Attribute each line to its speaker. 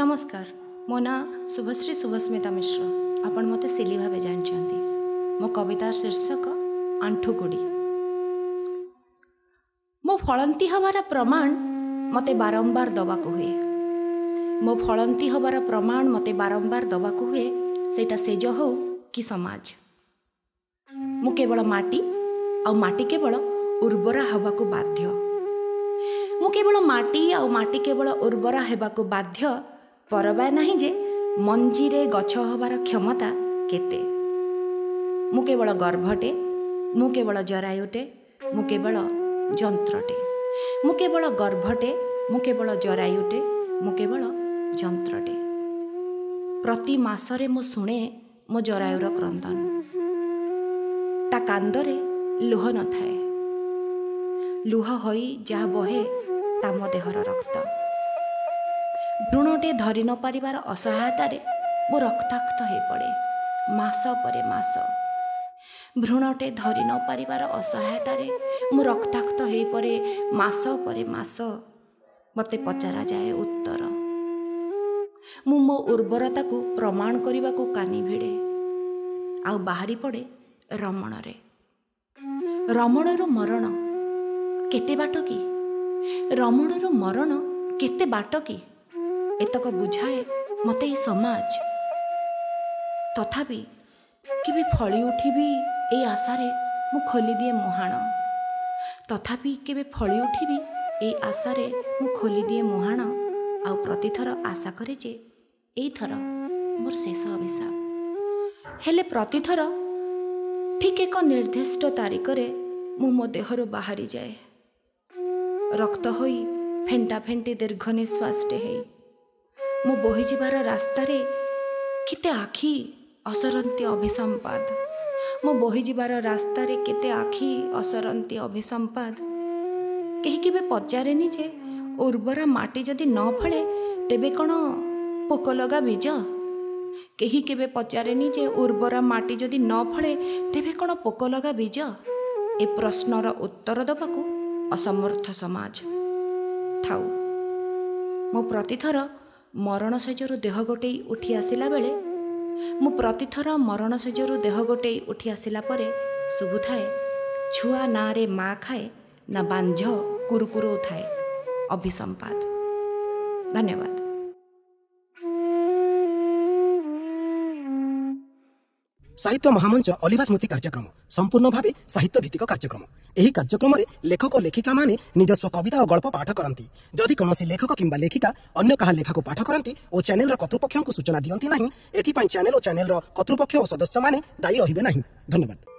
Speaker 1: ନମସ୍କାର, ମୋ ନାଁ ଶୁଭଶ୍ରୀ ଶୁଭସ୍ମିତା ମିଶ୍ର। ଆପଣ ମୋତେ ସିଲି ଭାବେ ଜାଣିଛନ୍ତି। ମୋ କବିତାର ଶୀର୍ଷକ ଆଣ୍ଠୁକୁଡ଼ି। ମୋ ଫଳନ୍ତି ହେବାର ପ୍ରମାଣ ମୋତେ ବାରମ୍ବାର ଦେବାକୁ ହୁଏ। ମୋ ଫଳନ୍ତି ହେବାର ପ୍ରମାଣ ମୋତେ ବାରମ୍ବାର ଦେବାକୁ ହୁଏ, ସେଇଟା ସେଜ ହେଉ କି ସମାଜ। ମୁଁ କେବଳ ମାଟି, ଆଉ ମାଟି କେବଳ ଉର୍ବରା ହେବାକୁ ବାଧ୍ୟ। ମୁଁ କେବଳ ମାଟି, ଆଉ ମାଟି କେବଳ ଉର୍ବରା ହେବାକୁ ବାଧ୍ୟ। ପରବା ନାହିଁ ଯେ ମଞ୍ଜିରେ ଗଛ ହେବାର କ୍ଷମତା କେତେ। ମୁଁ କେବଳ ଗର୍ଭଟେ, ମୁଁ କେବଳ ଜରାୟୁଟେ, ମୁଁ କେବଳ ଯନ୍ତ୍ରଟେ। ମୁଁ କେବଳ ଗର୍ଭଟେ, ମୁଁ କେବଳ ଜରାୟୁଟେ, ମୁଁ କେବଳ ଯନ୍ତ୍ରଟେ। ପ୍ରତି ମାସରେ ମୁଁ ଶୁଣେ ମୋ ଜରାୟୁର କ୍ରନ୍ଦନ। ତା କାନ୍ଦରେ ଲୁହ ନଥାଏ, ଲୁହ ହୋଇ ଯାହା ବହେ ତା ମୋ ଦେହର ରକ୍ତ। ଭ୍ରୂଣଟେ ଧରି ନ ପାରିବାର ଅସହାୟତାରେ ମୁଁ ରକ୍ତାକ୍ତ ହୋଇପଡ଼େ ମାସ ପରେ ମାସ। ଭ୍ରୂଣଟେ ଧରି ନ ପାରିବାର ଅସହାୟତାରେ ମୁଁ ରକ୍ତାକ୍ତ ହୋଇପଡ଼େ ମାସ ପରେ ମାସ। ମୋତେ ପଚରାଯାଏ ଉତ୍ତର। ମୁଁ ମୋ ଉର୍ବରତାକୁ ପ୍ରମାଣ କରିବାକୁ କାନି ଭିଡ଼େ, ଆଉ ବାହାରି ପଡ଼େ ରମଣରେ। ରମଣରୁ ମରଣ କେତେ ବାଟ କି? ରମଣରୁ ମରଣ କେତେ ବାଟ କି? ଏତକ ବୁଝାଏ ମୋତେ ଏଇ ସମାଜ। ତଥାପି କେବେ ଫଳି ଉଠିବି ଏଇ ଆଶାରେ ମୁଁ ଖୋଲିଦିଏ ମୁହାଣ। ତଥାପି କେବେ ଫଳି ଉଠିବି ଏଇ ଆଶାରେ ମୁଁ ଖୋଲିଦିଏ ମୁହାଣ। ଆଉ ପ୍ରତିଥର ଆଶା କରେ ଯେ ଏଇଥର ମୋର ଶେଷ ଅଭିଶାପ। ହେଲେ ପ୍ରତିଥର ଠିକ୍ ଏକ ନିର୍ଦ୍ଦିଷ୍ଟ ତାରିଖରେ ମୁଁ ମୋ ଦେହରୁ ବାହାରିଯାଏ, ରକ୍ତ ହୋଇ ଫେଣ୍ଟା ଫେଣ୍ଟି ଦୀର୍ଘ ନିଶ୍ୱାସଟେ ହେଇ। ମୋ ବୋହିଯିବାର ରାସ୍ତାରେ କେତେ ଆଖି ଅସରନ୍ତି ଅଭିସମ୍ପାଦ। ମୋ ବୋହିଯିବାର ରାସ୍ତାରେ କେତେ ଆଖି ଅସରନ୍ତି ଅଭିସମ୍ପାଦ। କେହି କେବେ ପଚାରେନି ଯେ ଉର୍ବରା ମାଟି ଯଦି ନ ଫଳେ ତେବେ କ'ଣ ପୋକ ଲଗା ବୀଜ? କେହି କେବେ ପଚାରେନି ଯେ ଉର୍ବରା ମାଟି ଯଦି ନ ଫଳେ ତେବେ କ'ଣ ପୋକ ଲଗା ବୀଜ? ଏ ପ୍ରଶ୍ନର ଉତ୍ତର ଦେବାକୁ ଅସମର୍ଥ ସମାଜ। ଥାଉ, ମୁଁ ପ୍ରତିଥର ମରଣ ଶେଯରୁ ଦେହ ଗୋଟେଇ ଉଠି ଆସିଲା ବେଳେ, ମୁଁ ପ୍ରତିଥର ମରଣ ଶେଯରୁ ଦେହ ଗୋଟେଇ ଉଠି ଆସିଲା ପରେ ଶୁଭୁଥାଏ, ଛୁଆ ନାଁରେ ମା ଖାଏ ନା ବାଞ୍ଝ କୁରୁକୁରୁଥାଏ ଅଭିସମ୍ପାଦ। ଧନ୍ୟବାଦ।
Speaker 2: ସାହିତ୍ୟ ମହାମଞ୍ଚ ଅଲିଭା ସ୍ମୃତି କାର୍ଯ୍ୟକ୍ରମ ସମ୍ପୂର୍ଣ୍ଣ ଭାବେ ସାହିତ୍ୟ ଭିତ୍ତିକ କାର୍ଯ୍ୟକ୍ରମ। ଏହି କାର୍ଯ୍ୟକ୍ରମରେ ଲେଖକ ଲେଖିକାମାନେ ନିଜସ୍ୱ କବିତା ଓ ଗଳ୍ପ ପାଠ କରନ୍ତି। ଯଦି କୌଣସି ଲେଖକ କିମ୍ବା ଲେଖିକା ଅନ୍ୟ କାହା ଲେଖାକୁ ପାଠ କରନ୍ତି ଓ ଚ୍ୟାନେଲର କର୍ତ୍ତୃପକ୍ଷଙ୍କୁ ସୂଚନା ଦିଅନ୍ତି ନାହିଁ, ଏଥିପାଇଁ ଚ୍ୟାନେଲ ଓ ଚ୍ୟାନେଲର କର୍ତ୍ତୃପକ୍ଷ ଓ ସଦସ୍ୟମାନେ ଦାୟୀ ରହିବେ ନାହିଁ। ଧନ୍ୟବାଦ।